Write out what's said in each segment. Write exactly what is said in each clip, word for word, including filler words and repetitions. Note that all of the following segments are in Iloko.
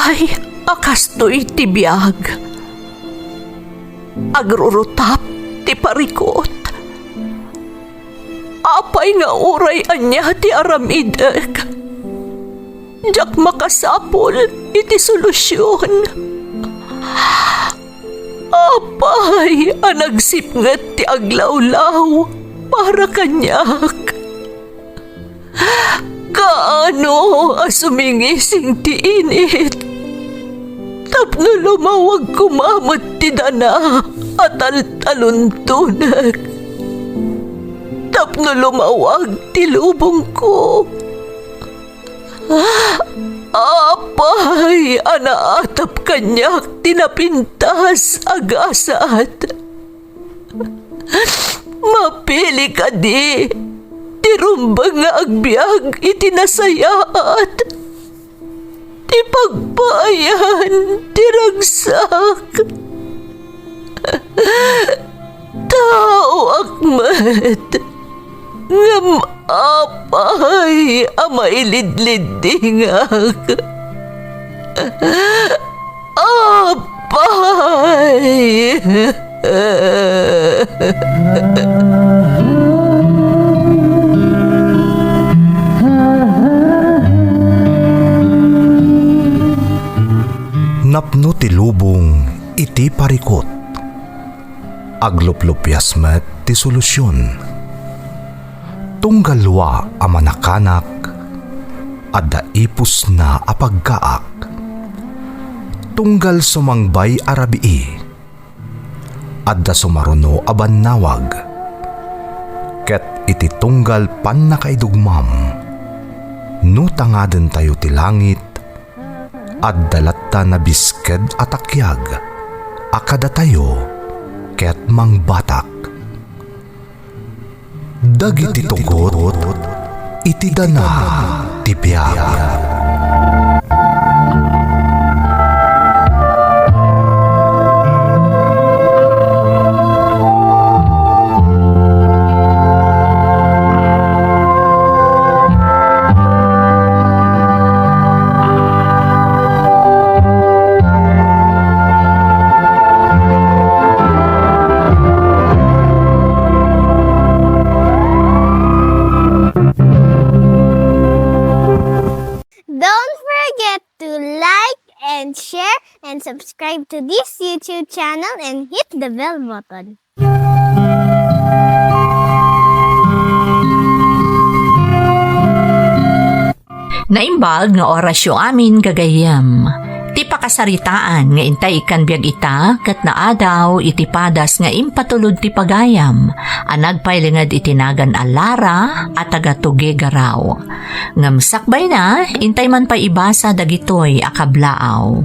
Ay, a kastoy ti biag. Agrurutap ti parikut. Apay nga uray ania ti aramidek, diak makasapul iti solusion. Apay a nagsipnget ti aglawlaw para kaniak? Kaano a sumingising ti init tapno lumawag koma met ti dana a taltaluntonek, tapno lumawag ti lubongko? Apay a naatap kaniak ti napintas a gasat? Mapili kadi ti rumbeng nga agbiag iti nasayaat, ti pagpaayan ti ragsak? Taoak met, ngem apay a mailidliddingak? Apay! Napno ti lubong iti parikut. Agluplupias met ti solusion. Tunggal lua a manakanak, adda ipusna a pagkaak. Tunggal sumangbay a rabii, adda sumaruno a bannawag. Ket iti tunggal pannakaidugmam, no tangadentayo ti langit, adda latta nabisked a takiag a kadatayo ket mangbatak. Dagiti tugot iti dana ti biag. Don't forget to like and share and subscribe to this YouTube channel and hit the bell button. Naimbag nga orasyo amin, gagayyem. Ti pakasaritaan nga intay ikkan biag ita ket naadaw iti padas nga impatulod ti pagayam a nagpailinged iti nagan a Lara a taga Tuguegarao. Ngem sakbayna, intay man pay ibasa dagitoy a kablaaw.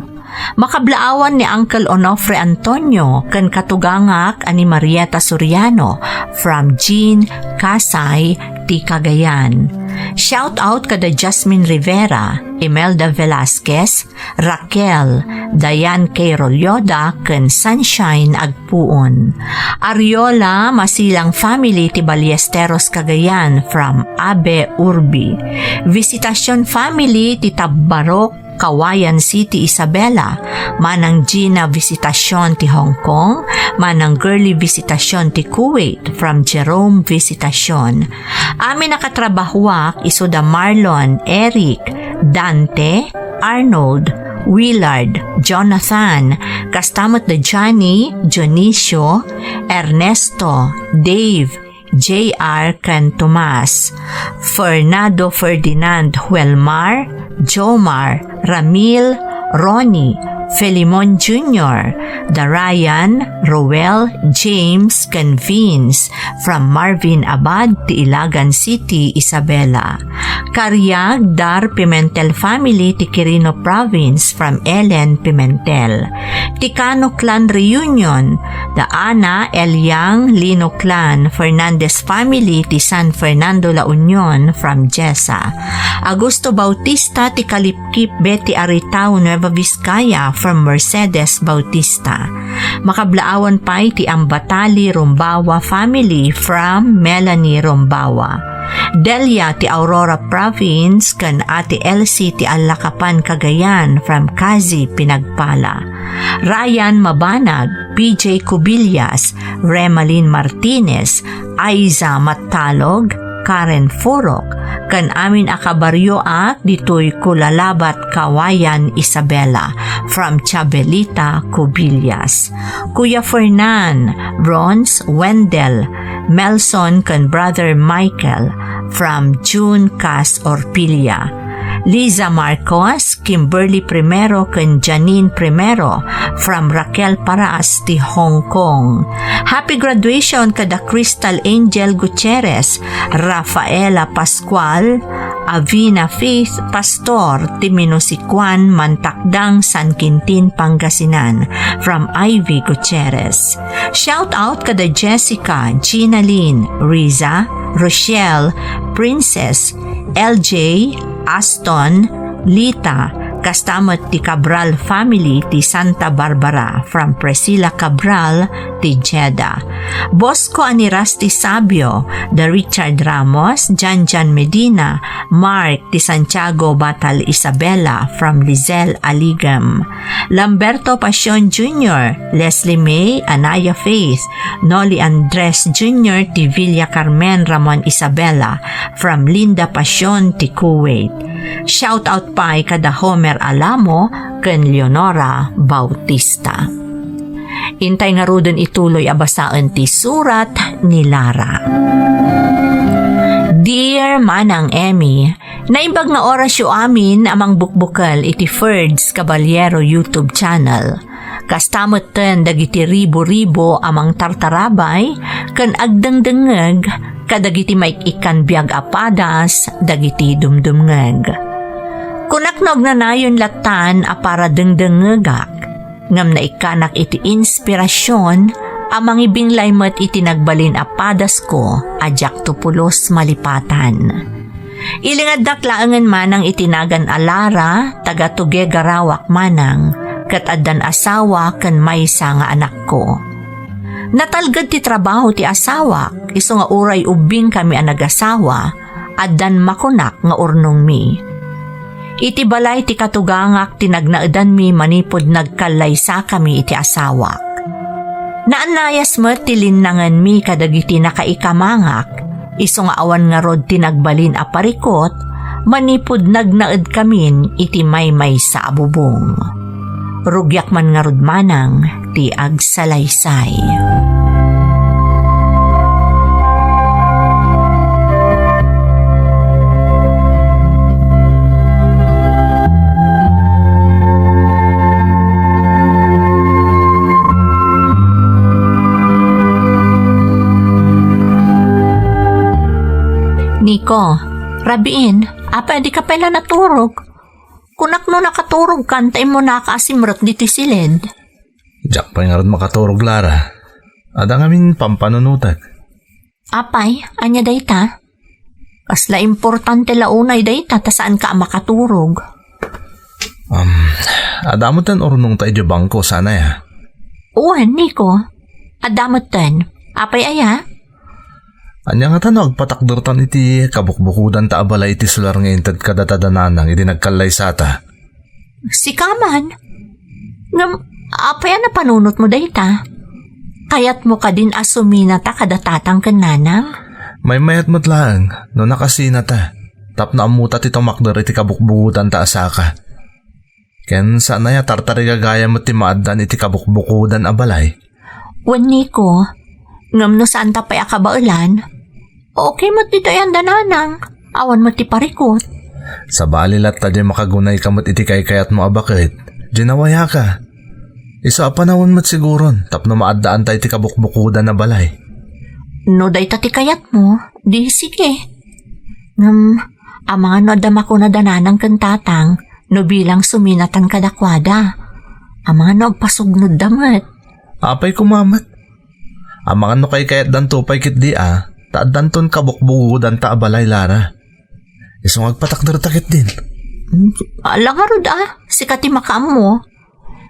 Makablaawan ni Uncle Onofre Antonio ken katugangak a ni Marieta Soriano from Jean Kasay ti Cagayan. Shout out kada Jasmine Rivera, Imelda Velasquez, Raquel, Diane K. Rolyoda, ken Sunshine Agpuon. Ariola Masilang family ti Ballesteros, Cagayan from Abe Urbi. Visitacion family ti Tabbarok, Cauayan City, Isabela, Manang Gina Visitacion ti Hong Kong, Manang Girly Visitacion ti Kuwait, from Jerome Visitacion. Amin a katrabahuak, isu da Marlon, Eric, Dante, Arnold, Willard, Jonathan, kasta met da Johnny, Dionisio, Ernesto, Dave, J R ken Tomas, Fernando, Ferdinand, Huelmar, Jomar, Ramil, Ronnie, Filemon Junior, da Ryan, Roel, James, ken Vince, from Marvin Abad ti Ilagan City, Isabela. Kariag, Dar Pimentel family ti Quirino Province, from Ellen Pimentel. Ti Cano Clan Reunion, da Ana, Eliang, Lino Clan, Fernandez family ti San Fernando, La Union, from Jessa. Augusto Bautista ti Kalipkip, Betty Aritao, Nueva Vizcaya, from Mercedes Bautista. Makablaawan pay ti Ambatali Rumbawa family, from Melanie Rumbawa. Delia ti Aurora Province ken Ate Elsie ti Allacapan, Cagayan from Kazi, Pinagpala. Ryan Mabanag, P J Cubillas, Remalin Martinez, Aiza Matalog, Karen Furok, ken amin a kabarioak ditoy Kulalabat, Cauayan, Isabela, from Chabelita Cubillas. Kuya Fernan, Bronze, Wendell, Melson ken Brother Michael from June Cas Orpilla. Liza Marcos, Kimberly Primero ken Janine Primero from Raquel Paras ti Hong Kong. Happy graduation kada Crystal Angel Gutierrez, Rafaela Pascual, Avina Faith Pastor ti Minusikuan, Mantakdang, San Quintin, Pangasinan from Ivy Gutierrez. Shout out kada Jessica, Gina Lynn, Riza, Rochelle, Princess, L J, Aston, Lita, kasta met ti Cabral family ti Santa Barbara from Priscilla Cabral ti Jeddah. Bosco Aniras ti Sabio, the Richard Ramos, Janjan Medina, Mark ti Santiago Batal Isabela from Lizelle Aligam. Lamberto Pasion Junior, Leslie May, Anaya Faith, Noli Andres Junior ti Villa Carmen Ramon Isabela from Linda Pasion ti Kuwait. Shout out pay kada Homer Alamo ken Leonora Bautista. Intay ngaruden ituloy a basaen ti surat ni Lara. Dear Manang Emmy, naimbag nga orasyo amin a mangbukbukel iti Ferds Caballero YouTube channel. Kasta metten dagiti ribo-ribo a mangtartarabay ken agdengdengngeg kadagiti maik-ikkan biag a padas dagiti dumdumngeg. Kunak no agnanayon lattan a para dengdengngegak, ngem naikkanak iti inspirasyon a mangibinglay met iti nagbalin a padasko a diakto pulos malipatan. Ilingadnak laengen manang iti nagan a Lara, taga Tuguegarao manang, ket addan asawa ken maysa nga anakko. Natalged ti trabaho ti asawak, isu nga uray ubbingkami a nagasawa, addan makunak nga urnongmi. Iti balay ti katugangak ti nagnaedanmi manipud nagkallaysakami iti asawak. Naannayas met ti linnangenmi kadagiti nakaikamangak, isu nga awan ngarud ti nagbalin a parikut manipud nagnaedkamin iti maymaysa a bubong. Rugiak man ngarud manang ti agsalaysay. Niko, rabiin, apay a dika pay la naturog? Kunak no nakaturogkan ta immunaka a simrek ditoy siled. Diak pay ngarud makaturog, Lara. Adda ngamin pampanunotek. Apay, ania dayta? Kasla importante la unay dayta ta saanka a makaturog. Um, adda metten urnongta idiay bangko, saan aya? Wen, Niko. Adda metten. Apay aya? Ania ngata no agpatakdertan iti kabukbukodanta a balay iti solar nga inted kadata da Nanang idi nagkallaysata? Sika man. Ngem, apay a napanunotmo dayta? Kayatmo kadin a suminata kada Tatang ken Nanang? Maymayat met laeng no nakasinata, tapno ammota ti tumakder iti kabukbukodanta a saka. Ken saan aya tartarigagayam met ti maaddaan iti kabukbukodan a balay? Wen, Niko, ngem no saanta pay a kabaelan, okay met ditoy anda Nanang, awan met ti parikut. Sabali latta diay makagunayka met iti kaykayatmo a baket, diay nawayaka. Isu a panawen met siguron tapno maaddaanta iti kabukbukodan a balay. No dayta ti kayatmo, di sige. Ngem, amangan no adda makuna da Nanang ken Tatang no bilang suminatan kadakuada. Amangan no agpasugnodda met. Apay koma met. Amangan no kaykayatdanto pay ketdi a, ta addanton kabukbukodanta a balay, Lara. Isu nga agpatakderta ketdin. Ala ngarud a, sika ti makaammo.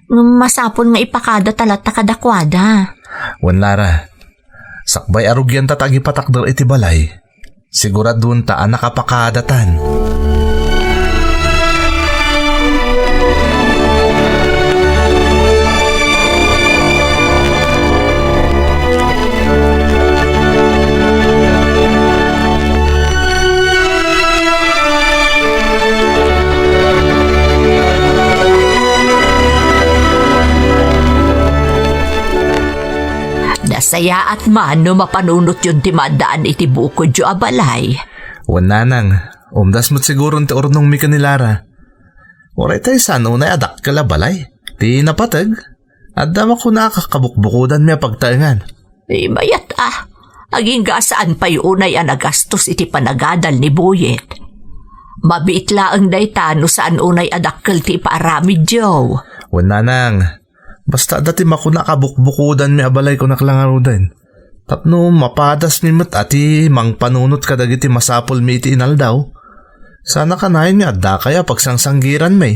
Ngem masapul nga ipakadata latta kadakuada. Wen, Lara, sakbay a rugianta ta agipatakder iti balay, Siguradon ta a nakapakadatan. Nasayaat man no mapanunotyon ti maaddaan iti bukodyo a balay. Wen, nanang, umdas met siguron ti urnongmi ken ni Lara. Uray tay saan unay a dakkel a balay. Ti napateg, adda makunak a kabukbukodanmi a pagtaengan. Ay, mayat a. Agingga a saan pay unay a nagastos iti panagadal ni Buyet. Mabiit laeng dayta no saan unay a dakkel ti ipaaramidyo. Wen, nanang, basta adda ti makunak a bukbukodanmi a balay, kunak la ngaruden. Tapno mapadasmi met a ti mangpanunot kadagiti masapulmi iti inaldaw. Sana kanayon nga addakayo a pagsangsanggiranmi.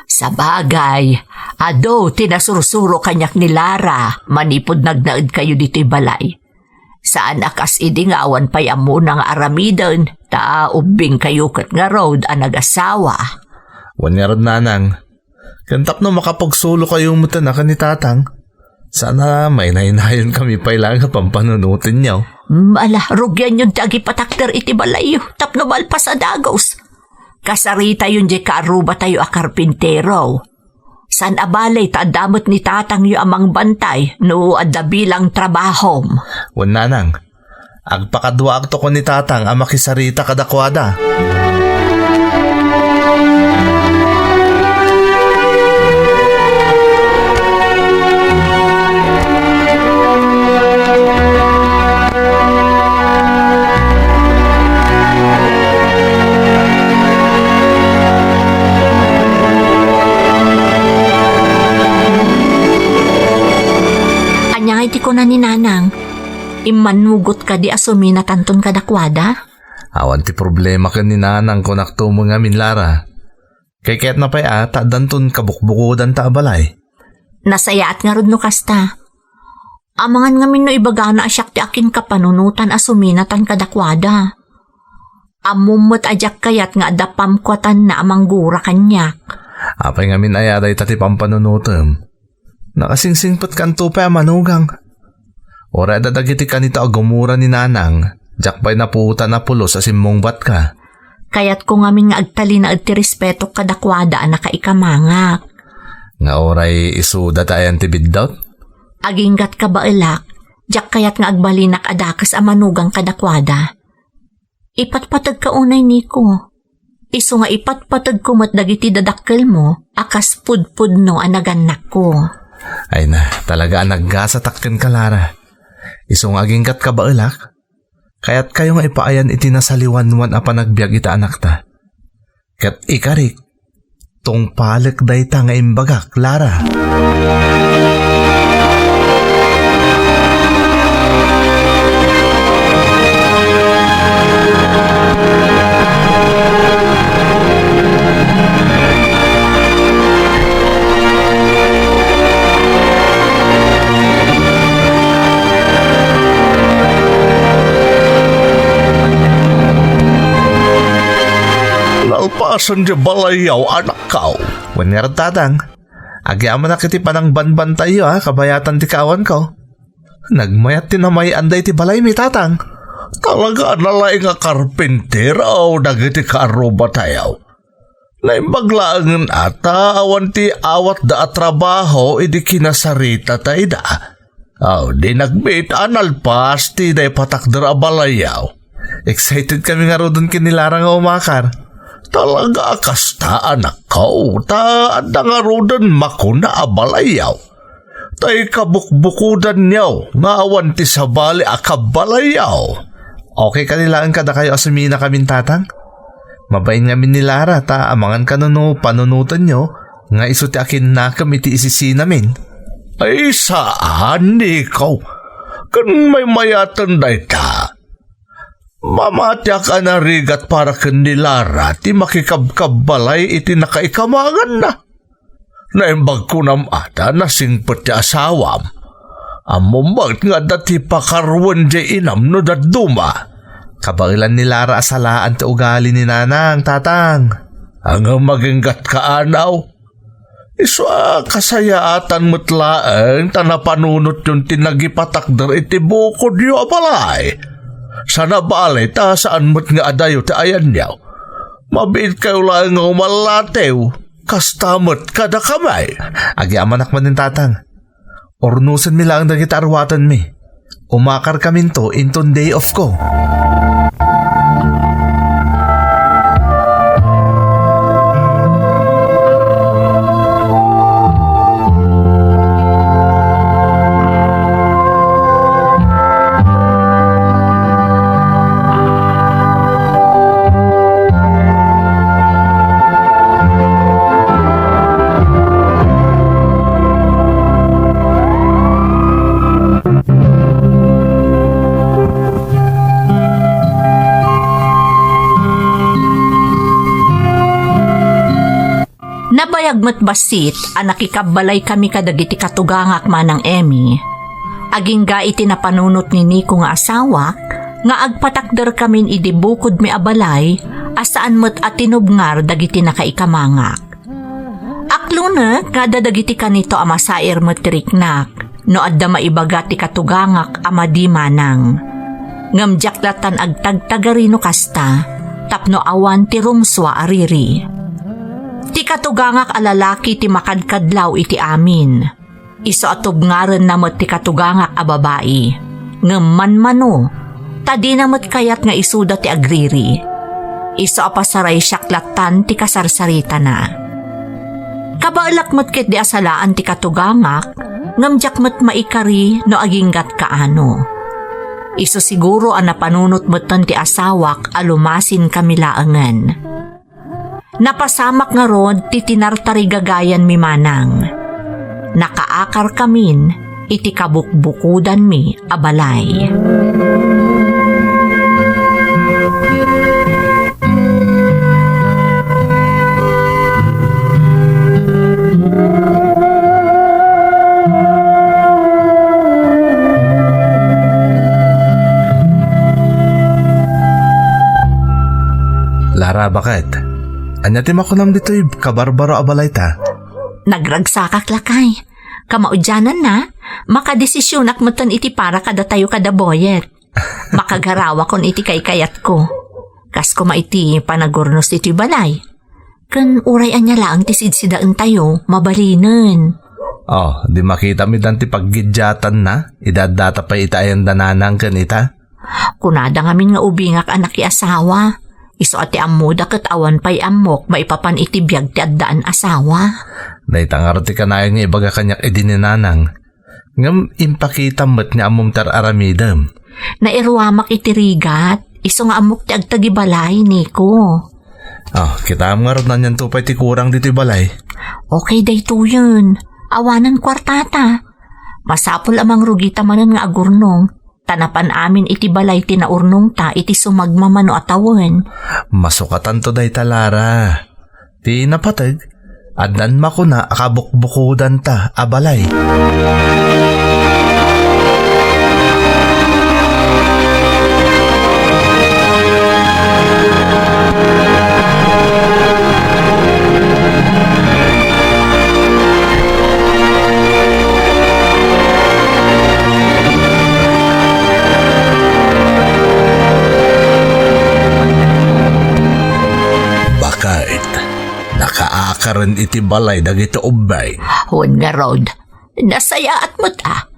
Sabagay, adu ti nasursuro kaniak ni Lara manipud nagnaedkayo ditoy balay. Saan a kas idi nga awan pay ammona nga aramiden, ta ubbingkayo ket ngarud a nagasawa. Wen ngarud, nanang, ken tapno makapagsulokayo met a ken ni tatang, sana mainaynayonkayo pay laeng a pampanunotenyo. Ala, rugianyon ti agipatakder iti balayyo tapno malpas a dagus. Kasaritayon diay kaarrubatayo a karpintero. Saan a bale ta adda met ni tatangyo a mangbantay no adda bilang trabahom. Wen, nanang, agpakaduaakto ken ni tatang a makisarita kadakuada. Ania ngay ti kuna ni Nanang? Immanugot kadi a suminatanton kadakuada? Awan ti problema ken ni Nanang, kunakto met ngamin, Lara. Kayatna pay a ta addanton kabukbukodanta a balay. Nasayaat ngarud no kasta. Amangan ngamin no ibagana a siak ti akinkapanunotan a suminatan kadakuada. Ammom met a diak kayat nga adda pamkuatanna a manggura kaniak. Apay ngamin aya dayta ti pampanunotem? Nakasingsingpetkanto pay a manugang. Uray adda dagiti kanito a gumura ni Nanang, diak pay napuotan a pulos a simmungbatka. Kayatko ngamin nga agtalinaed ti respetok kadakuada a nakaikamangak. Nga uray isuda ti ayan ti biddut? Aginggat kabaelak, diak kayat nga agbalinak a dakes a manugang kadakuada. Ipatpategka unay, Nico. Isu nga ipatpategko met dagiti dadakkelmo a kas pudpudno a nagannakko. Ay na, talaga a naggasatak kenka, Lara. Isu nga aginggat kabaelak, kayatkayo nga ipaayan iti nasaliwanwan a panagbiag iti anakta. Ket ikarik, tungpalek dayta nga imbagak, Lara. Nalpasen ti balayyaw, anakko. Wen ngarud, tatang, agyamanak iti panangbanbantayyo a kabayatan ti kaawanko. Nagmayat ti namay-anda iti balaymi, tatang. Talaga a nalaing a karpintero dagiti kaarrubatayo. Naimbag laengen a ta awan ti awatda a trabaho idi kinasaritatayo ida. Aw, di nagbiit a nalpas ti naipatakder a balayyaw. Excited kami ngaruden ken ni Lara nga umakar. Talaga a kasta, anakko, ta adda ngaruden makuna a balayyaw. Tay kabukbukodanyo nga awan ti sabali a kabalayyaw. Okay kadi laeng kadakayo a suminakamin, tatang? Mabain ngamin ni Lara ta amangan kano no panunotenyo nga isu ti akinnakem iti isisinamin. Ay, saan, Nico. Ken maymayaten dayta. Mamatiak a narigat para ken ni Lara ti makikabkabbalay iti nakaikamanganna. Naimbag kunam a ta nasingpet ti asawam. Ammom met nga adda ti pakaruen diay inam no dadduma. Kabaelan ni Lara a salaan ti ugali ni Nanang, Tatang. Ngem aginggatka, anaw. Isu a kasayaatan met laeng ta napanunotyon ti nagipatakder iti bukodyo a balay. Sana bale ta saan met nga adayo ti ayanyo. Mabiitkayo laeng nga umallatew, kasta met kadakami. Agyamanak manen, Tatang. Urnosenmi laeng dagiti aruatenmi. Umakarkaminto inton day off ko. Nabayag met bassit a nakikabbalay kami kadagiti katugangak, Manang Emmy. Agingga iti napanunot ni Nico nga asawak, nga agpatakder kamin idi bukodmi a balay a saan met a tinubngar dagiti nakaikamangak. Aklonek nga adda dagiti kanito a masair met ti riknak no adda maibaga ti katugangak a madi manang. Ngem diak lattan agtagtagari no kasta, tapno awan ti rumsua a riri. Ti katugangak a lalaki ti makadkadlaw iti amin. Isu a tubngarenna met ti katugangak a babai, ngem manmano, ta dina met kayat nga isuda ti agriri. Isu a pasaraysiak lattan ti kasarsaritana. Kabaelak met ketdi a salaan ti katugangak, ngem diak met maikari no aginggat kaano. Isu siguro a napanunot metten ti asawak a lumasinkami laengen. Napasamak ngarud ti tinartarigagayanmi manang. Nakaakarkamin iti kabukbukodanmi a balay. Lara, baket? Ania ti makunam ditoy kabarbaro a balayta? Nagragsakak, lakay. Kamaudiananna, makadesisionak metten iti para kadatayo kada Boyet. Makagarawakon iti kaykayatko. Kas koma iti panagurnos ditoy balay. Ken uray ania laeng ti sidsidaentayo, mabalinen. Oh, di makitami dan ti paggiddiatanna, idi addata pay ita ayan da nanang ken ita? Kunada ngamin nga ubingak a nakiasawa. Isu a ti ammoda ket awan pay ammok maipapan iti biag ti addaan asawa. Dayta ngarud ti kanayon nga ibaga kaniak idi ni nanang. Ngem impakitam met nga ammom ti ar-aramidem. Nairuamak iti rigat, isu nga ammok ti agtagibalay, Nico. Ah, kitaem ngarud no anianto pay ti kurang ditoy balay. Okay daytoyen. Awanen kuartata. Masapul a mangrugita manen nga agurnong. Ta napan amin iti balay ti naurnongta iti sumagmamano a tawen. Masukatanto dayta, Lara. Ti napateg, addan makuna a kabukbukodanta a balay. Baket, nakaakaren iti balay dagiti ubbing. Wen ngarud, nasayaat met a.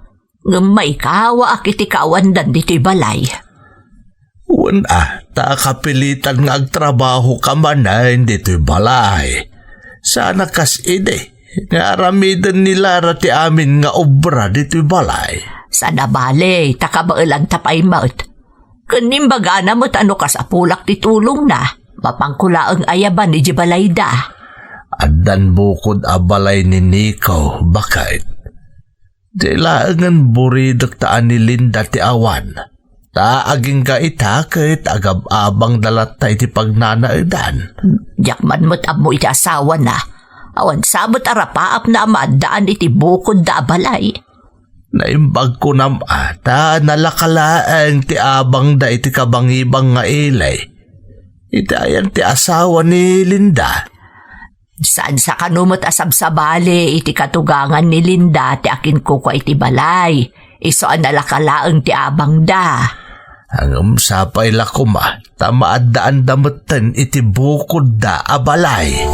Ngem maikawaak iti kawandan ditoy balay. Wen a, ta kapilitan nga agtrabahoka manen ditoy balay. Sana kas idi, nga aramiden ni Lara ti amin nga obra ditoy balay. Sana bale, ta kabaelanta pay met. Ken imbagana met a no kasapulak ti tulongna, mapanko laeng ayaban idiay balayda. Addan bukod a balay ni Nico, baket. Di laengen buridek ta anilinda ti awan. Ta agingga ita ket agab-abangda latta iti pagnanaedan. Diak man met ammo iti asawana. Awan sa met a rapaapna a maaddaan iti bukodda a balay. Naimbag kunam a ta nalaka laeng ti abangda iti kabangibang nga ili. Iti ayam ti asawa ni Linda. Saan sa kano met a sabsabali iti katugangan ni Linda ti akinkukua iti balay. Isu a nalaka laeng ti abangda. Ngem sapay la koma ta maaddaanda metten iti bukodda a balay.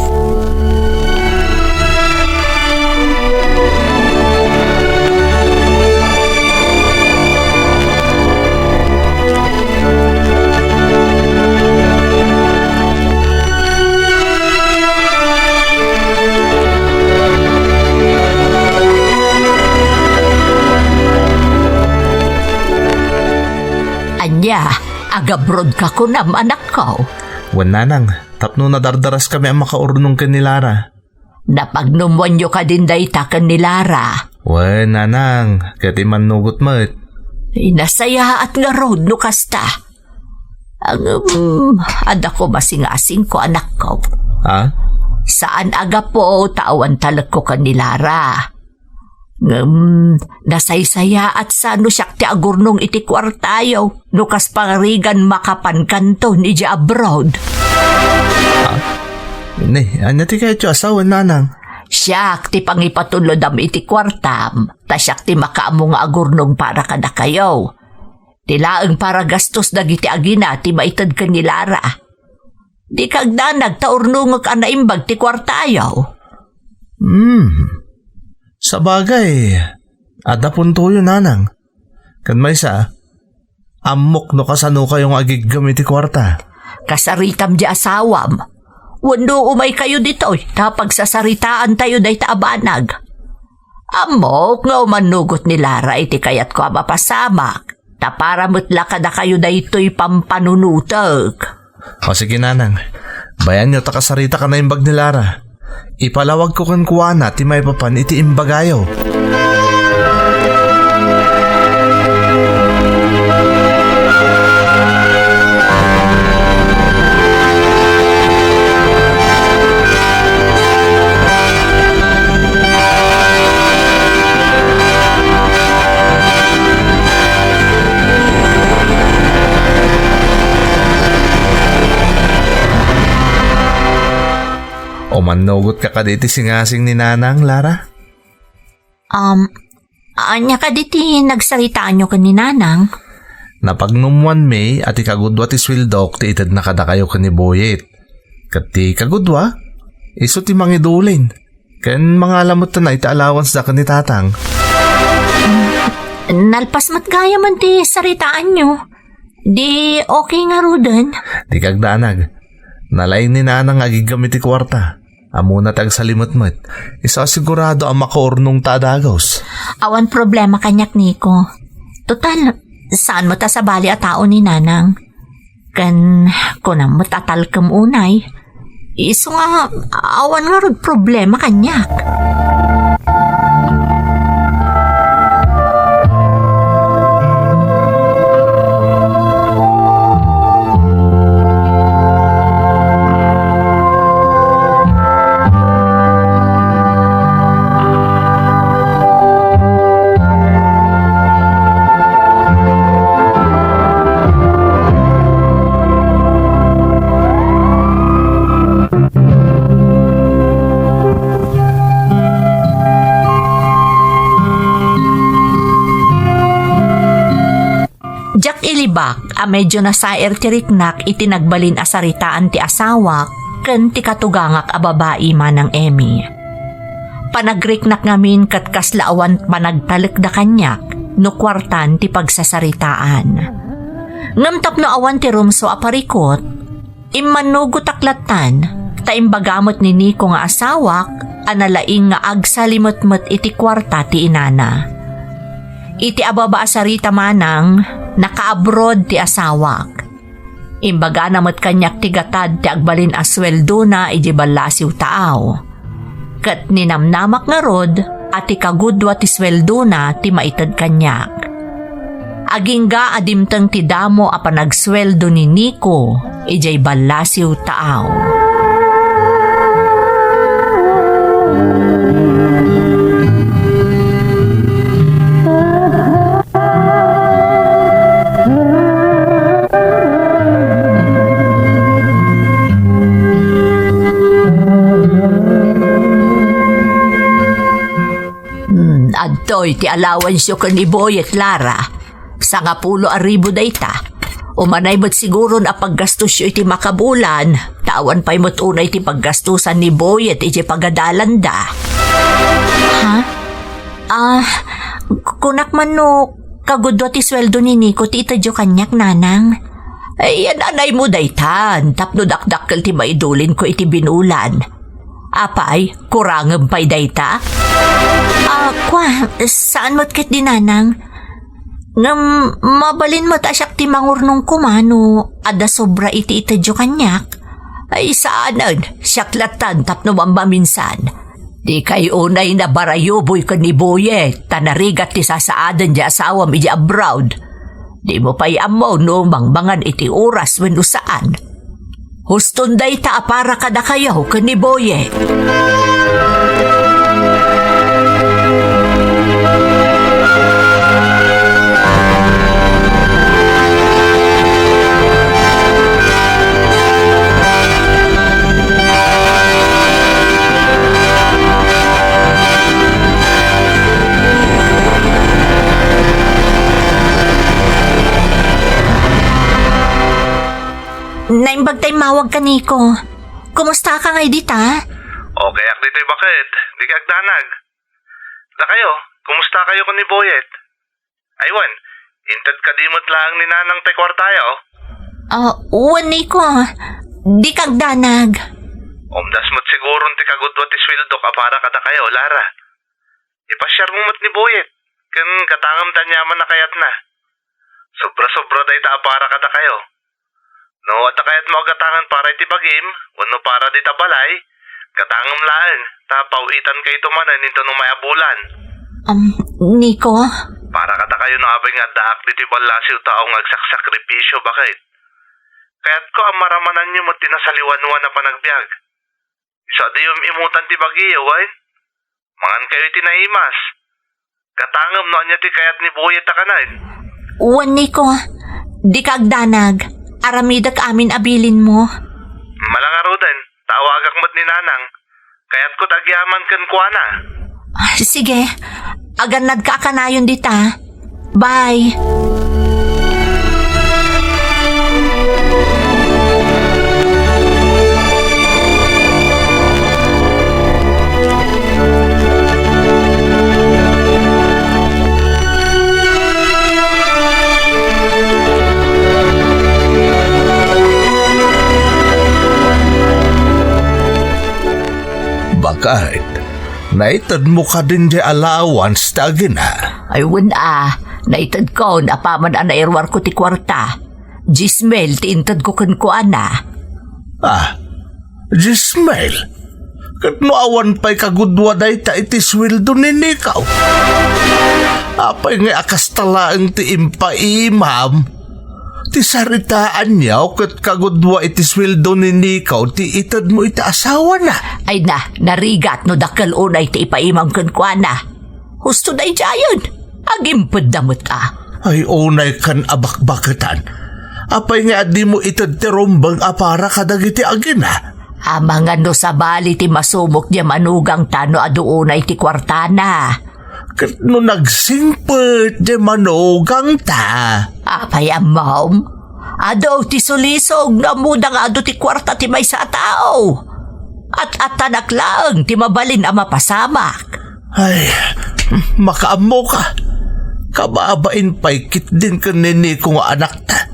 Ania, agabroad ka kunam, anakko? Wen, nanang, tapno nadardaraskami a makaurnong ken ni Lara. Napagnumwanyo kadin dayta ken ni Lara? Wen, nanang, ket immannugot met. Ay, nasayaat ngarud no kasta. Ngem, adda koma singasingko, anakko. Ha? Saan a gapu ta awan talekko ken ni Lara. Ngem, nasaysayaat sa no siak ti agurnong iti kuartayo, no kas pangarigan makapankanton idiay abroad. Ha? Ne, ania ti kayatyo a sawen, nanang? Siak ti pangipatulodam iti kuartam, ta siak ti makaammo nga agurnong para kadakayo. Ti laeng para gastos dagiti agina ti maited ken ni Lara. Dika agdanag ta urnongek a naimbag ti kuartayo. Hmm. Sabagay, adda puntoyo, nanang. Ken maysa, ammok no kasanokayo nga agiggem iti kuarta. Kasaritam diay asawam. Wenno umaykayo ditoy ta pagsasaritaantayo dayta a banag. Ammok nga umannugot ni Lara iti kayatko a mapasamak, ta para met la kadakayo daytoy pampanunotek. O sige, nanang. Bayanyo ta kasaritak a naimbag ni Lara. Ipalawagko kenkuana ti maipapan iti imbagayo. Umannugot ka kadi iti singasing ni Nanang, Lara? Um, ania kadi ti nagsaritaanyo ken ni Nanang? Napagnumwanmi a ti kagudua ti sueldok ti itedna kadakayo ken ni Boyet. Ket ti kagudua, isu ti mangidulin. Ken mangala met ta iti allowance da ken ni Tatang. Nalpas met gayamen ti saritaanyo. Di okay ngaruden? Di kagdanag. Nalaing ni Nanang nga agiggam iti kuarta. Ammona ti agsalimetmet. Isu a sigurado a makaurnongta a dagus. Awan problema kaniak, Nico. Total, saan met a sabali a tao ni Nanang. Ken kunam met a talkem unay. Isu nga awan ngarud problema kaniak. Diak ilibak a medyo nasair ti riknak iti nagbalin a saritaan ti asawak ken ti katugangak a babai, Manang Emmy. Panagriknak ngamin ket kasla awan panagtalekda kaniak no kuartan ti pagsasaritaan. Ngem tapno awan ti rumso a parikut, immannugotak lattan, ta imbaga met ni Nico nga asawak a nalaing nga agsalimetmet iti kuarta ti inana. Iti ababa a sarita, Manang, nakaabroad ti asawak. Imbagana met kaniak ti gatad ti agbalin a sueldona idiay ballasiw taaw. Ket ninamnamak ngarud a ti kagudua ti sueldona ti maited kaniak. Agingga a dimteng ti damo a panagsueldo ni Nico idiay ballasiw taaw. Toy ti allowance-yo ken ni Boyet, Lara. Sangapulo a ribu dayta. Umanay met siguron a paggastosyo iti makabulan, ta awan pay met unay ti paggastosan ni Boyet iti pagadalanda. Ha? Ah, kunak man no kagudua ti sueldo ni Nico ti itedyo kaniak, Nanang. Ay, yan-anaymo daytan, tapno dakdakkel ti maidulinko iti binulan. Apay, kurangem pay dayta? Ah, kwa, saan met ketdi, Nanang? Ngem mabalin met a siak ti mangurnong koma no adda sobra iti itedyo kaniak. Ay, saanen, siak lattan tapno mammaminsan. Dikay unay nabarayuboy ken ni Boyet, ta narigat ti sasaaden ti asawam iti abroad. Dimo pay ammo no mangmangan iti oras wenno saan. Huston dayta a para kadakayo ken ni Boyet. Naimbag ta immawag ka, Nico. Kumusta ka ngay dita? Okay ak ditoy, baket. Dikay agdanag. Dakayo, kumusta kayo ken ni Boyet? Ay wen, inted kadi met laeng ni Nanang tay kuartayo? Ah, wen, Nico. Dika agdanag. Umdas met siguron ti kagudua ti sueldok a para kadakayo, Lara. Ipasiarmo met ni Boyet, ken gatangemda aniaman a kayatna. Sobra-sobra dayta a para kadakayo. No adda kayatmo a gatangen para iti bagim, wenno para dita balay, gatangem laeng, ta paw-itankayto manen inton umay a bulan. Um, Nico? Para kadakayo no apay nga addaak ditoy ballasiw tao nga agsaksakripisio, baket. Kayatko a maramananyo met ti nasaliwanwan a panagbiag. Isu a diyo im-imutan ti bagiyo, wen? Mangan kayo iti naimas. Gatangem no ania ti kayat ni Boyet a kanen. Wen, Nico, dika agdanag. Aramidek amin a bilinmo. Malangaruden, ta awagak met ni Nanang. Kayatko ti agyaman kenkuana. Ah, sige, agannadka a kanayon dita. Bye. Baket, naitedmo kadin ti allowance ti agina? Ay, wen a, naitedkon apaman a nairuarko ti kuarta. Diesmil ti intedko kenkuana. Ah, diesmil? Ket no awan pay kagudua dayta iti sueldo ni Nico? Apay nga a kasta laeng ti impaimam? Ti saritaanyo ket kagudua iti sueldo ni Nico ti itedmo iti asawana. Ay na, narigat no dakkel unay ti ipaimam kenkuana. Husto daydiayen, agimpedda met a. Ay, unay kan a bakbaketan. Apay nga dimo ited ti rumbeng a para kadagiti agina? Amangan no sabali ti masumok diay manugangta no adu unay ti kuartana. Ket no nagsingpet diay manugangta? Apay ammom? Adu ti sulisog no ammoda nga adu ti kuarta ti maysa a tao. At-attanak laeng ti mabalin a mapasamak. Ay, makaammoka. Kababain pay ketdin ken ni Nico nga anakta.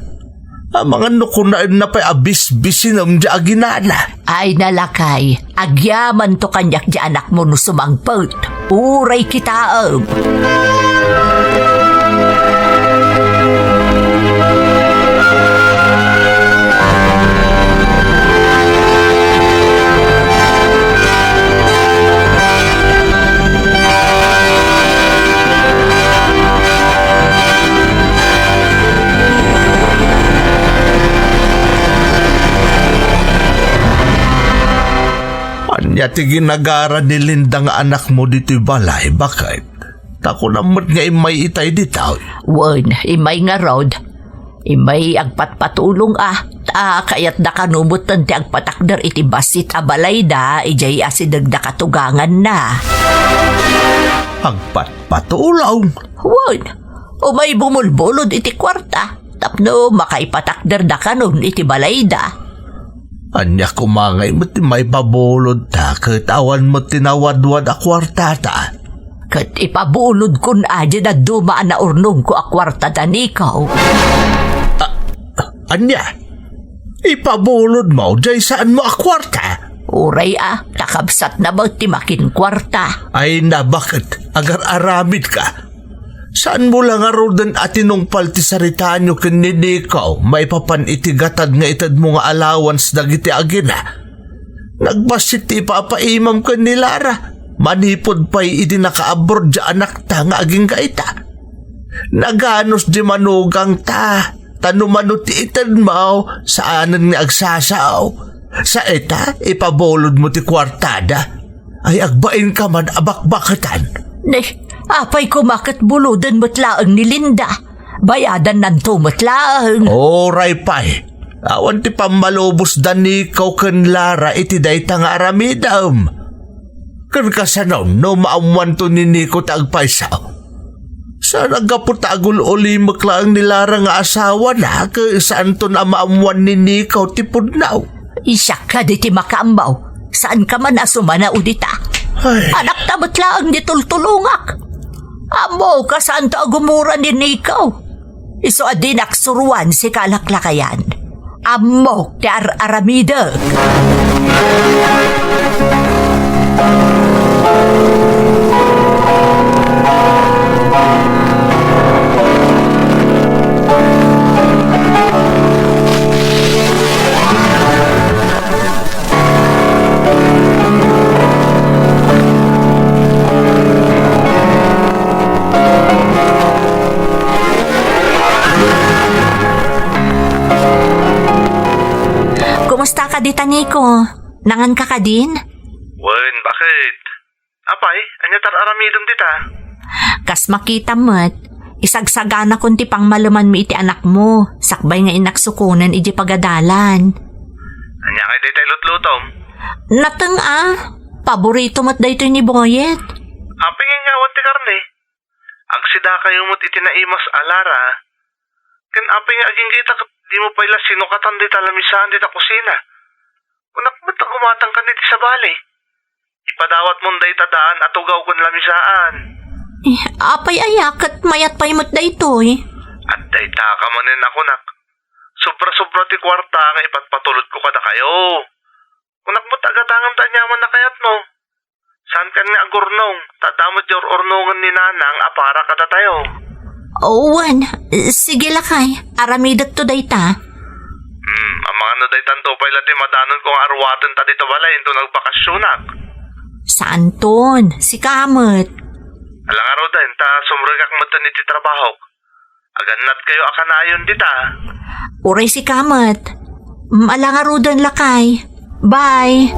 Amangan no kunaenna pay a bisbisinem diay aginana. Ay, nalakay, agyamanto kaniak diay anakmo no sumangpet. Uray kitaem. Ania ti ginagara ni Linda nga anakmo ditoy balay, baket? Ta kunam met nga immay itay ditoy. Wen, immay ngarud. Immay agpatpatulong a, ta kayatda kano metten ti agpatakder iti bassit a balayda idiay asidegda katuganganna. Agpatpatulong? Wen, umay bumulbulod iti kuarta tapno makaipatakderda kanon iti balayda. Ania koma ngay met ti maipabulodta ket awan met ti nawadwad a kuartata? Ket ipabulodkon a diay dadduma a naurnongko a kuarta, Daniko. A-, ania? Ipabulodmo diay saanmo a kuarta? Uray a, ta kabsatna met ti makinkuarta. Ay, nabaket, agar-aramidka. Saanmo la ngaruden a tinungpal ti saritaanyo ken ni Nico maipapan iti gatad nga itedmo nga allowance dagiti agina? Nagbassit ti ipapaimam ken ni Lara manipud pay idi naka-abroad ti anakta nga agingga ita. Naganus ti manugangta, ta no mano ti itedmo, saanen nga agsasao. Sa ita, ipabulodmo ti kuartada. Ay, agbainka man a bakbaketan. Ne, apay koma ket buloden met laeng ni Linda. Bayadannanto met laeng. Uray pay. Awan ti pammalubos da Nico ken Lara iti dayta nga aramidem. Ken kasano no maammuanto ni Nico ti agpayso? Saan a gapu ta agul-ulimek laeng ni Lara nga asawana, ket saanton a maammuan ni Nico ti pudno? Siak kadi ti makaammo. Saanka man a sumanaw dita. Ay. Anakta met laeng ti tultulongak. Ammok a saanto a gumura ni Nico. Isu a dinak suroan ti kalaklakayan. Ammok ti ar-aramidek. Kumusta ka dita, Nico? Nangan ka kadin? Wen, bakit? Apay, ania ti ar-aramidem dita? Kas makitam met, isagsaganakon ti pangmalemanmi iti anakmo, sakbay nga innak sukonen idiay pagadalan. Ania kadi dayta ilutlutom? Nateng a, paborito met daytoy ni Boyet. Apay nga ingawan ti karne? Agsidakayo met iti naimas a Lara. Ken apay nga agingga ita ket dimo pay la sinukatan dayta lamisaan dita kusina? Kunak met a gumatangkan iti sabali. Ipadawatmon dayta daan a tugaw ken lamisaan. Eh, apay aya ket mayat pay met daytoy? Adda ita ka manen a kunak. Sobra-sobra ti kuarta nga ipatpatulodko kadakayo. Kunak met a gatanganta aniaman a kayatmo. Saankan nga agurnong, ta adda met ti ur-urnongen ni Nanang a para kadatayo. Wen, sige lakay, aramidekto dayta. Hmm, amangan no daytanto pay la ti madanonko nga arwaten ta dita balay inton agbakasionak. Saanton, sika met. Ala ngaruden, ta sumrekak metten iti trabahok. Agannatkayo a kanayon dita. Uray sika met. Mm, ala ngaruden lakay. Bye.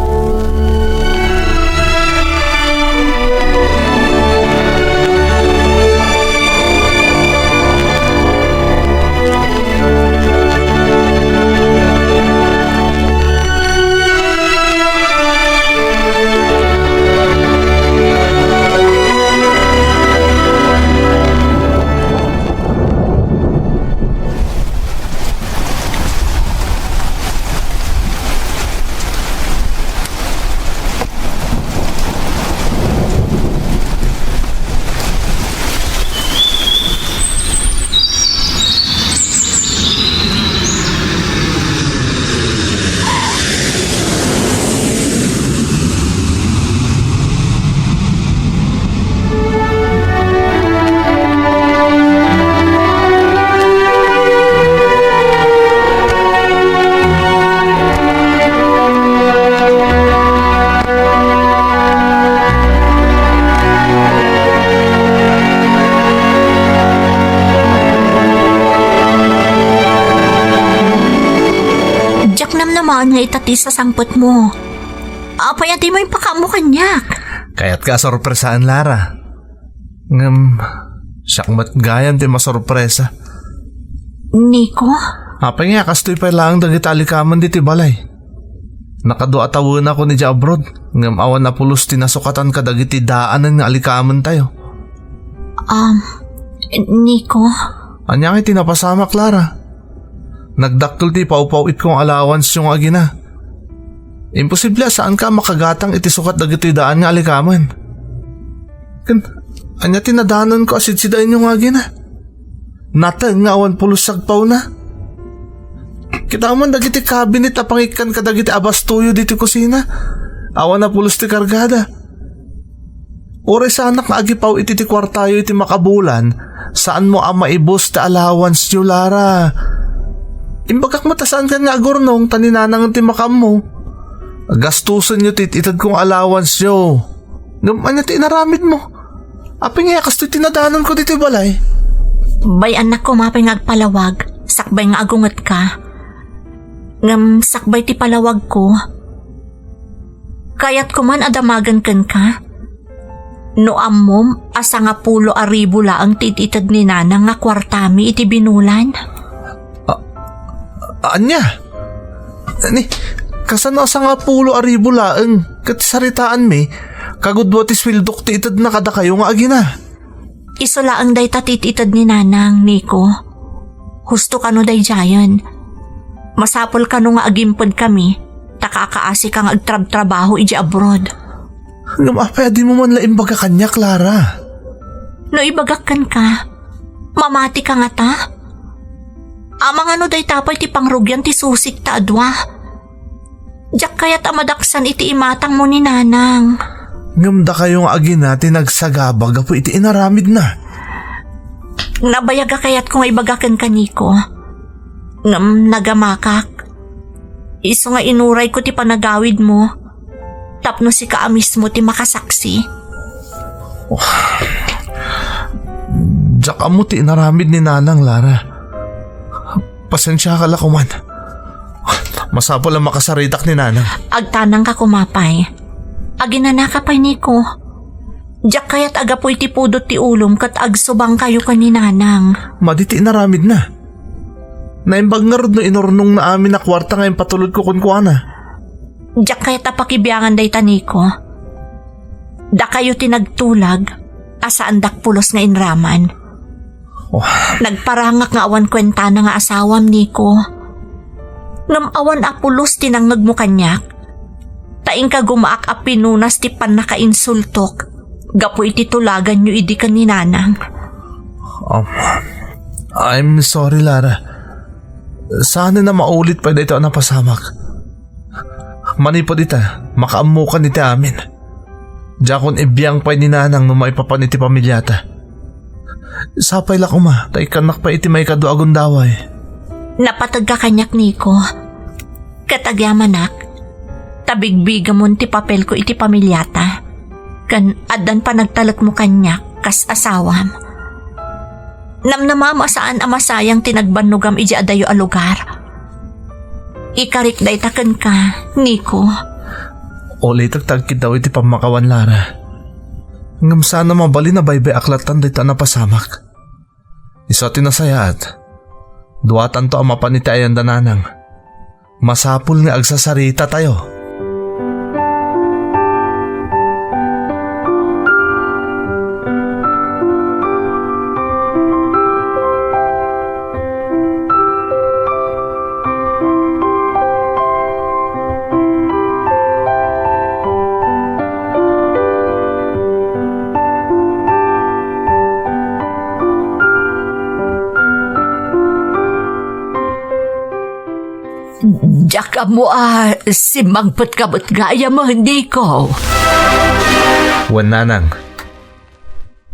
Diak namnamaen nga ita ti sasangpetmo. Apay a dimo impakaammo kaniak? Kayatka a sorpresaen, Lara. Ngem, siak met gayam ti masorpresa. Nico? Apay nga, kastoy pay laeng dagiti alikamen ditoy balay. Nakadua a tawenakon idiay abroad, ngem awan a pulos ti nasukatan kadagiti daanen nga alikamentayo. Um, Nico? Ania nga iti napasamak, Lara? Nagdakkel ti ipawpaw-itko nga allowance-yo nga agina. Imposible a saanka a makagatang iti sukat dagitoy daan nga alikamen. Ken, ania ti nadanonko a sidsidaenyo nga agina? Nateng nga awan pulos sagpawna. Kitaem man dagiti kabinet a pangikkan kadagiti abastoyo ditoy kusina. Awan a pulos ti kargada. Uray saanak nga agipaw iti ti kuartayo iti makabulan, saanmo a maibus ti allowance-yo, Lara. Imbagak met a saankan nga agurnong ta ni Nanang ti makaammo. Gastusenyo ti it-itedko nga allowance-yo. Ngem ania ti inaramidmo? Apay nga kastoy ti nadanonko ditoy balay? Bay-annak koma pay nga agpalawag, sakbay nga agungetka. Ngem sakbay ti palawagko, kayatko man a damagen kenka. No ammom a sangapulo a ribu laeng ti it-ited ni Nanang nga kuartami iti binulan. A-, ania? Ni, kasano a sangapulo a ribu laeng ket saritaanmi, kagudua ti sueldok ti itedna kadakayo nga agina? Isu laeng dayta ti it-ited ni Nanang, Nico. Husto kano daydiayen. Masapul kano nga agimpedkami, ta kaakaasika nga agtrabtrabaho idiay abroad. Ngem apay a dimo man la imbaga kaniak, Lara? No ibagak kenka, mamatika ngata? Amangano dayta pay ti pangrugian ti susik ta a dua? Diak kayat a madaksan iti imatangmo ni Nanang. Ngem dakayo nga agina ti nagsagaba gapu iti inaramidna. Nabayag a kayatko nga ibaga kenka, Nico. Ngem nagamakak. Isu nga inurayko ti panagawidmo tapno sika a mismo ti makasaksi. Diak ammo ti inaramid ni Nanang, Lara. Pasensiaka la koman. Masapul a makasaritak ni Nanang. Agtanangka koma pay. Aginanaka pay, Nico. Diak kayat a gapu iti pudot ti ulom ket agsubangkayo ken ni Nanang. Madi ti inaramidna. Naimbag ngarud no inurnongna amin a kuarta nga impatulodko kenkuana. Diak kayat a pakibiangan dayta, Nico. Dakayo ti nagtulag a saandak pulos nga inraman. Oh. Nagparangak nga awan kuentana nga asawam, Nico. Ngem awan a pulos ti nangngegmo kaniak. Ta inka gumaak a pinunas ti pannakainsultok gapu iti tulaganyo idi ken ni Nanang. Um, I'm sorry, Lara. Saanen a maulit pay daytoy a napasamak. Manipud ita, makaammokan iti amin. Diakon ibiang pay ni Nanang no maipapan iti pamiliata. Sapay la koma, ta ikkannak pay iti maikadua a gundaway. Napategka kaniak, Nico. Ket agyamanak, ta bigbigamon ti papelko iti pamiliata, ken addan panagtalekmo kaniak kas asawam. Namnamam a saan a masayang ti nagbannogam idiay adayo a lugar. Ikarik dayta kenka, Nico. Ulitek ta agkiddaw iti pammakawan, Lara. Ngem saan a mabalin a baybay-ak lattan dayta a napasamak. Isu ti nasayaat. Duatanto a mapan iti ayan da Nanang. Masapul nga agsasarita-tayo. Diak ammo a simmangpetka met gayam, Nico. Wen, Nanang.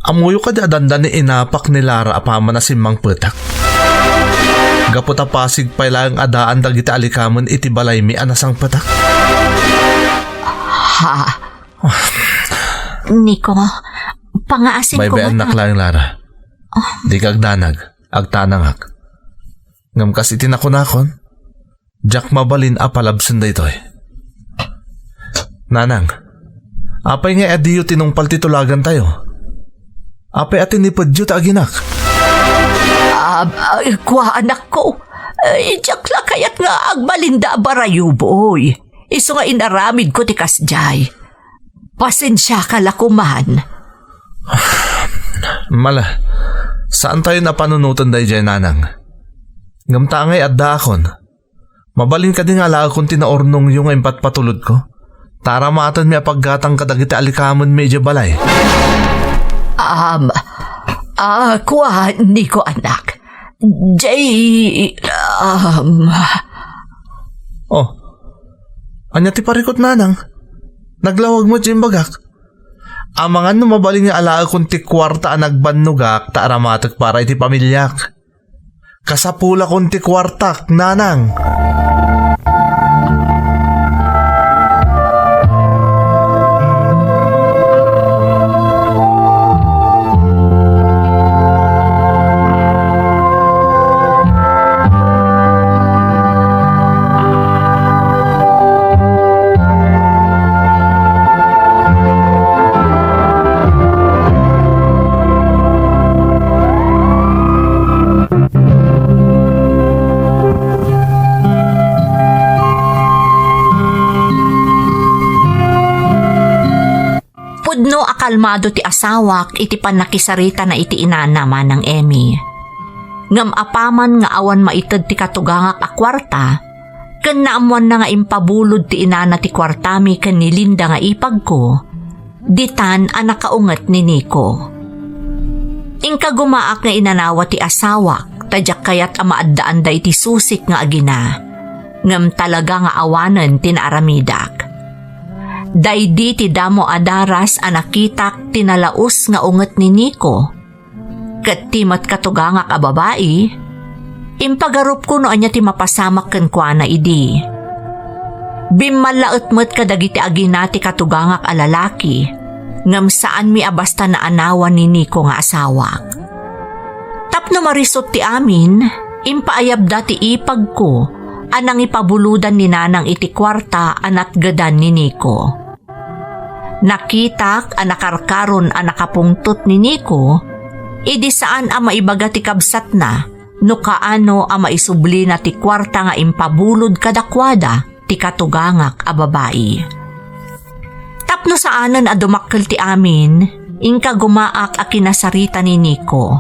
Ammoyo kadi a dandani inapak ni Lara apaman a simmangpetak? Gapu ta pasig pay laeng a daan dagiti alikamen iti balaymi a nasangpetak? Ha? Nico, pangaasim ko. Baybay-annak laeng, Lara. Dika agdanag, agtanangak. Ngem kas iti nakunakon, diak mabalin a palabsen daytoy. Nanang, apay nga adiyo tinungpal ti tulagantayo? Apay a tinipedyo ta aginak? Am, ah, kua, anakko. Eh, diak la kayat nga agbalinda a barayuboy. Isu nga inaramidko ti kasdiay. Pasensiaka la koman. Mala, saantayon a panunoten daydiay, nanang. Ngem ta ngay addaakon. Mabalin kadi nga alaekon ti naurnongyo nga impatpatulodko? Ta aramatenmi a paggatang kadagiti alikamenmi idiay balay. Um, ah, kua, Nico, anak. Jay, um, Oh, ania ti parikut, nanang? Naglawag met diay imbagak. Amangan no mabalin nga alaekon ti kuarta a nagbannogak ta aramatek para iti pamiliak. Kasapulakon ti kuartak, nanang. Pudno a kalmado ti asawak iti pannakisaritana iti inana, Manang Emmy. Ngem apaman nga awan maited ti katugangak a kuarta, ken naammoanna nga impabulod ti inana ti kuartami ken ni Linda nga ipagko, ditan a nakaunget ni Nico. Inkagumaak nga inanawa ti asawak, ta diak kayat a maaddaanda iti susik nga agina. Ngem talaga nga awanen ti naaramidak. Daydi ti damo a daras a nakitak ti nalaus nga unget ni Nico. Ket ti met katugangak a babai, impagarupko no ania ti mapasamak kenkuana idi. Bimmallaet met kadagiti agina ti katugangak a lalaki, ngem saanmi a basta naanawan ni Nico nga asawak. Tapno marisut ti amin, impaayabda ti ipagko a nangipabulodan ni Nanang iti kuarta a natgedan ni Nico. Nakitak a nakarkaron a nakapungtot ni Nico, idi saan a maibaga ti kabsatna no kaano a maisublina ti kuarta nga impabulod kadakuada ti katugangak a babai. Tapno saanen a dumakkel ti amin, inkagumaak a kinasarita ni Nico,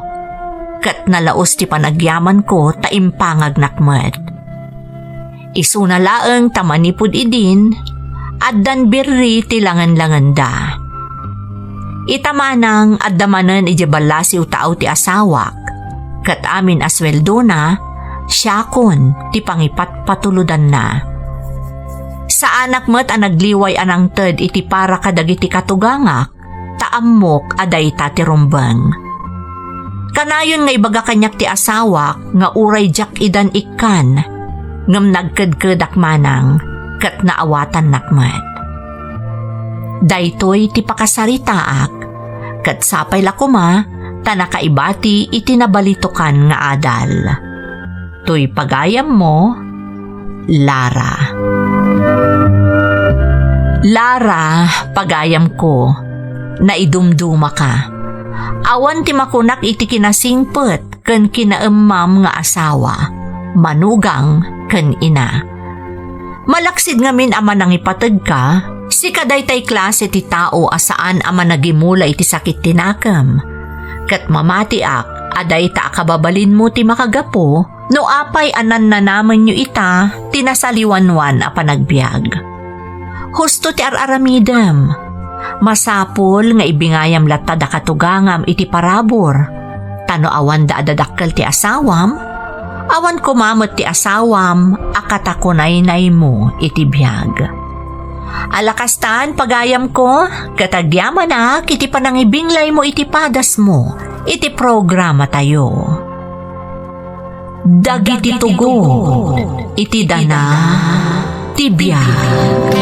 ket nalaus ti panagyamanko ta impangagnak met. Isuna laeng ta manipud idin, addan birri ti langenlangenda. Ita manang adda manen idiay ballasiw taaw ti asawak, ket amin a sueldona, siakon ti pangipatpatulodanna. Saanak met a nagliway a nangted iti para kadagiti katugangak, ta ammok a dayta ti rumbeng. Kanayon nga ibaga kaniak ti asawak nga uray diak idan ikkan, ngem nagkedkedak manang ket naawatannak met. Daytoy ti pakasaritaak, ket sapay la koma ta nakaibati iti nabalitokan nga adal. Toy pagayammo, Lara. Lara, pagayamko, naidumdumaka. Awan ti makunak iti kinasingpet ken kinaemmam nga asawa, manugang ken ina. Malaksid ngamin a manangipategka, sika daytay klase ti tao a saan a managimula iti sakit ti nakem. Ket mamatiak a dayta a kababalinmo ti makagapu no apay a nannanamenyo ita ti nasaliwanwan a panagbiag. Husto ti ar-aramidem. Masapul nga ibingayam latta da katugangam iti parabur. Ta no awanda a dadakkel ti asawam, awan koma met ti asawam a katakunaynaymo iti biag. Alakastan, pagayamko, ket agyamanak iti panangibinglaymo iti padasmo iti programatayo. Dagiti tugot iti dana ti biag.